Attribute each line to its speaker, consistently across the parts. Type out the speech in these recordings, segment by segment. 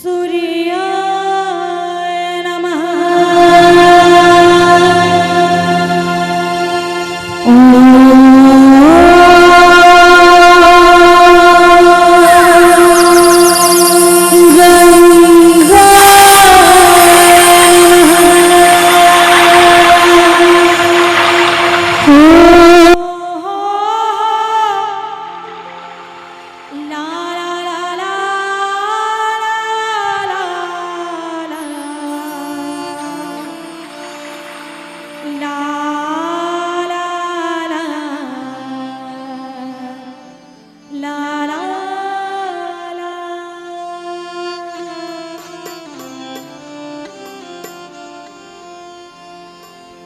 Speaker 1: सूर्याय नमः।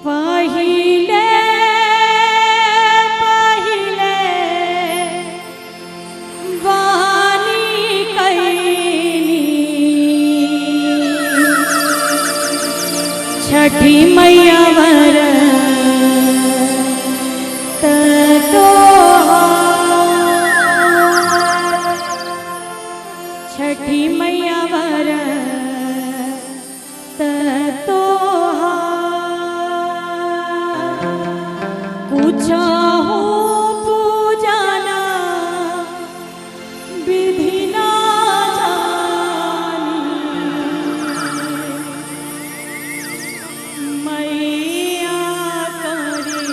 Speaker 1: पहिले पहिले वाणी कैनी छठी मैया व्रत तोहार। छठी मैया व्रत तोहार। कुछ हो पूजना विधि ना जानी मैया करी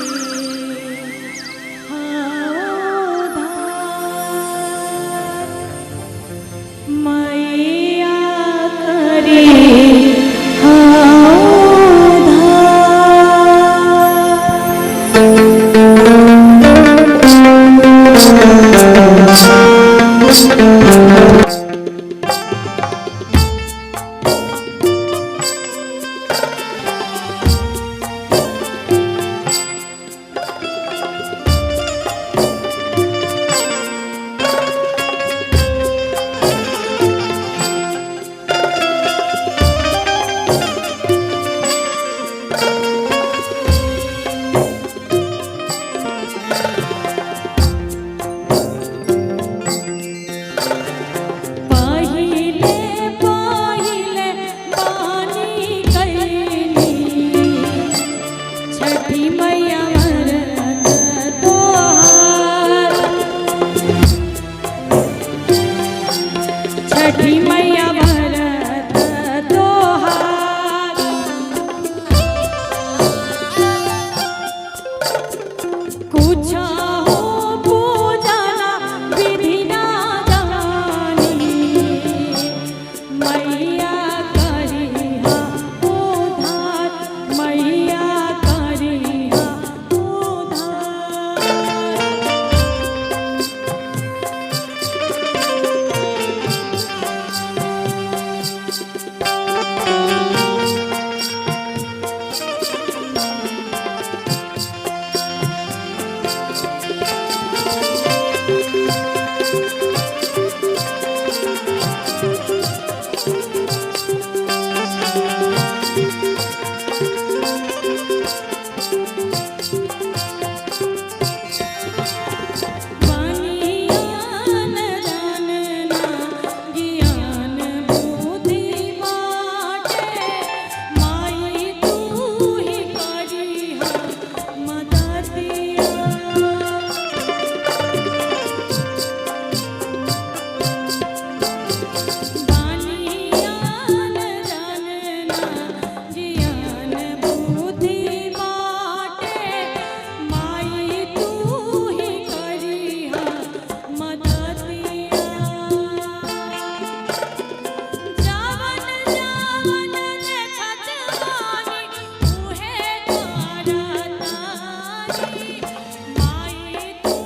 Speaker 1: उधार। मैया करी उधार। पहिले पहिले बानी कैनी छठी मैया व्रत तोहार। छठी मैया व्रत तोहार। कुछ हो पूजना विधि ना जानी मैया करिहा उधार। मैया करिहा उधार। ज्ञान जानना ज्ञान बुद्धि बाटे माई तू ही करिहा मदतिया। ज्ञान जानना ज्ञान बुद्धि बाटे माई तू ही करिहा मदतिया। जावन जावन देखत बानी उहे करतानी माई तू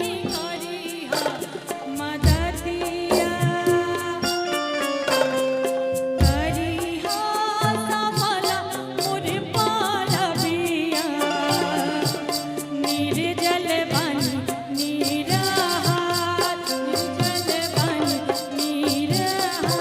Speaker 1: ही करिहा मदतिया। करिहा सफल मोर पारबिया निर्जल बनी निरहार। निर्जल बनी निरहार।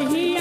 Speaker 1: कही।